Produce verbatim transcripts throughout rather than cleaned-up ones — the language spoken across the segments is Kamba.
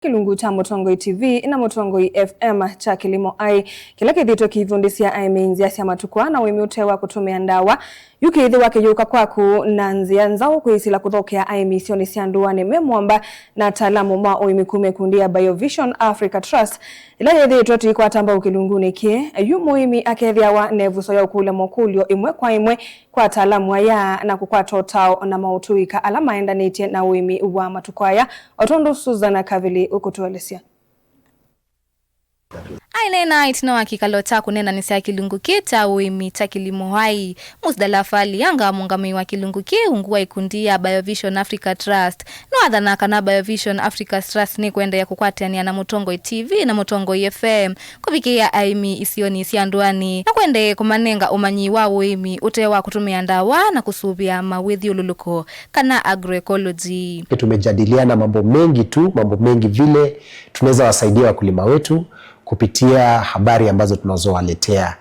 Kĩlungu kya Mũtongoi T V na Mũtongoi F M kya Kĩlimo Hai, kĩla kĩthĩĩtwe kĩivundĩsya aĩmi nzĩa sya matukũ aa na ũĩmi ũte wa kũtũmĩa ndawa, yu kĩĩthĩwa kĩyũka kwaku na nzĩa nzaũ kwĩsĩla kũthokea aĩmi isionĩ sya ndũanĩ me mũamba na ataalamu ma ũĩmi kuma ĩkundi ya Biovision Africa Trust, ĩla yĩthĩĩtwe tũikwata mbau kĩlungunĩ kĩĩ. Yu mũĩmi akethĩawa na ĩvuso ya ũkũlya mokũlyo ĩmwe kwa ĩmwe kwa ataalamu aya na kũkwata ũtao na maũtũĩka ala maendanĩtye na ũĩmi wa matukũ aya, o tondũ Susana Kavili ũkũtũelesya. Aineena ĩtina wa kĩkalo kya kũneenanĩsya kĩlungu kĩĩ kya ũĩmi kya Kĩlimo Hai, Musdalaf Ali Anga, mũngamĩi wa kĩlungu kĩĩ ungu wa ĩkundi ya Biovision Africa Trust, nĩwathanaa kana Biovision Africa Trust nĩkũendeea kũkwatĩanĩa na Mũtongoi T V na Mũtongoi F M kũvikĩĩa aĩmi isionĩ sya ndũanĩ na kũendee kũmanenga ũmanyi wa ũĩmi ũte wa kũtũmĩa ndawa na kũsũvĩa mawĩthyũlũlũko kana agroecology. Tumejadiliana mambo mengi tu, mambo mengi vile tunaweza wasaidia wakulima wetu kupitia habari ambazo tunazowaletea.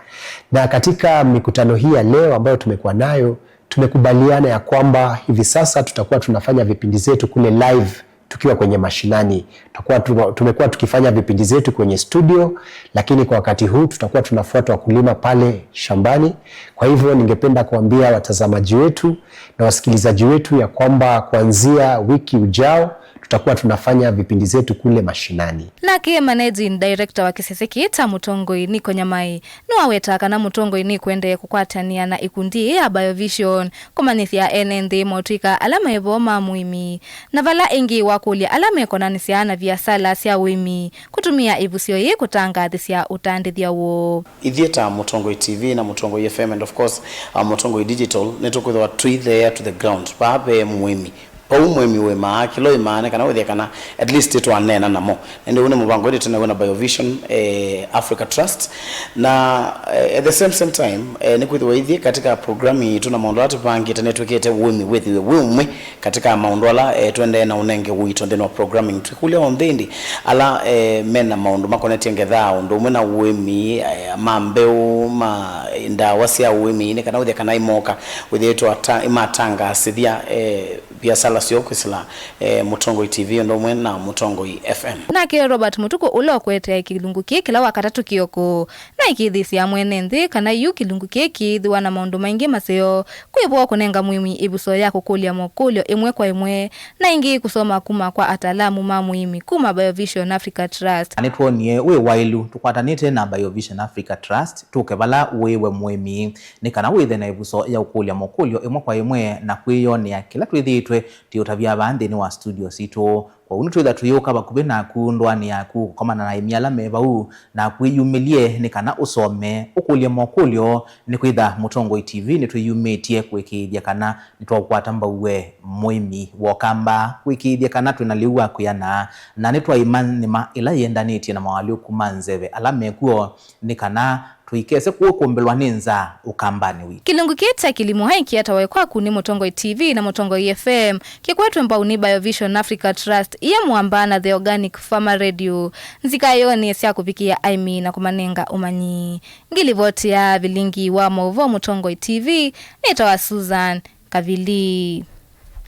Na katika mikutano hii ya leo ambayo tumekuwa nayo, tumekubaliana ya kwamba hivi sasa tutakuwa tunafanya vipindi zetu kule live tukiwa kwenye mashinani. Tutakuwa tu-, tumekuwa tukifanya vipindi zetu kwenye studio, lakini kwa wakati huu tutakuwa tunafuata wakulima pale shambani. Kwa hivyo ningependa kuambia watazamaji wetu na wasikilizaji wetu ya kwamba kuanzia wiki ujao tutakuwa tunafanya vipindi zetu kule mashinani. Nake managing director wa kĩsese kĩĩ kya Mũtongoi Niko Nyamai nĩwawetaa kana Mũtongoi nĩkũendee kũkwatania na ĩkundi yĩĩ ya Biovision kũmanyĩthya ene nthĩ motw'ĩka ala me vo ma mũĩmi, na vala ĩngĩ wakũlya ala mekonanĩsya na viasala sya ũĩmi kũtũmĩa ĩvuso yĩĩ kũtangathĩsya ũtandĩthya woo. Ithyĩ ta Mũtongoi T V na Mũtongoi F M and of course, uh, Mũtongoi Digital, nĩtũkwĩthĩwa tũitheea to the ground vaa ve mũĩmi. Vau mũĩmi ũĩmaa, kĩla ũĩmaa nĩ kana wĩthĩe kana at least twaneena namo. Na ĩndĩ ũũ nĩ mũvango ĩndĩ twĩ naw'o na Biovision, eh, Africa Trust. Na, eh, at the same, same time, eh, nĩkwĩthĩwa ithyĩ katika programming yitũ na maũndũ ala tũvangĩte nĩtwĩkĩte ũĩmi wĩthĩwe wĩ ũmwe katika maũndũ ala, eh, tũendee na ũnenge ũito nthĩnĩ wa programming. Twĩkũlya onthe ĩndĩ ala, eh, mena maũndũ makonetye ngetha ũndũ ũmwe na ũĩmi, eh, ma mbeũ, ma ndawa sya ũĩmi, nĩ kana wĩthĩe kana imoka wĩthĩĩtwe ata-, imatangaasĩthya, eh, viasala syoo kwĩsĩla, eh, Mũtongoi T V ũndũ ũmwe na Mũtongoi F M. Nake Robert Mũtukũ, ũla ũkũetea kĩlungu kĩĩ kĩla wa katatũ kĩoko, naĩkĩĩthĩsya mwene nthĩ kana yu kĩlungu kĩĩ kĩĩthĩwa na maũndũ maingĩ maseo, kwĩ vo kũnenga mũĩmi ĩvuso ya kũkũlya mokũlyo ĩmwe kwa ĩmwe, na ĩngĩ kũsoma kuma kwa ataalamu ma mũĩmi kuma Biovision Africa Trust. Na nĩtwonie wĩ waĩlu tũkwatanĩte na Biovision Africa Trust tũke vala ũĩ we mũĩmi, nĩ kana wĩthe na ĩvuso ya ũkũlya mokũlyo ĩmwe kwa ĩmwe na kwĩyonea kĩla twĩthĩĩtwe tũiũtavya vaa nthĩnĩ wa studio sitũ. Kwoou nĩtwĩtha tũyũka vakuvĩ naku ndũanĩ yaku kũkomana na aĩmi ala me vau, na kwĩyumĩlye nĩ kana ũsome, ũkũlye mokũlyo, nĩkwĩtha Mũtongoi T V nĩtwĩyumĩtye kũĩkĩĩthya kana nĩtwaũkwata mbau we mũĩmi wa Ũkamba, kũĩkĩĩthya kana twĩ na lĩu wa kwĩana, na nĩtwaima nĩma ĩla yĩendanĩtye na moalyũku ma nzeve ala mekw'o, nĩ kana tũikese kũkũmbĩlwa nĩ nzaa Ũkambanĩ witũ. Kĩlungu kĩĩ kya Kĩlimo Hai kĩetawe kwaku nĩ Mũtongoi T V na Mũtongoi F M, kĩkwetwe mbau nĩ Biovision Africa Trust, Ia Mwamba na The Organic Farmer Radio, nzika ĩonĩ sya kũvikĩa aĩmi na kũmanenga ũmanyi. Ngilivoti ya vilingi wa maũvoo Mũtongoi T V, nĩtawa Susan Kavili.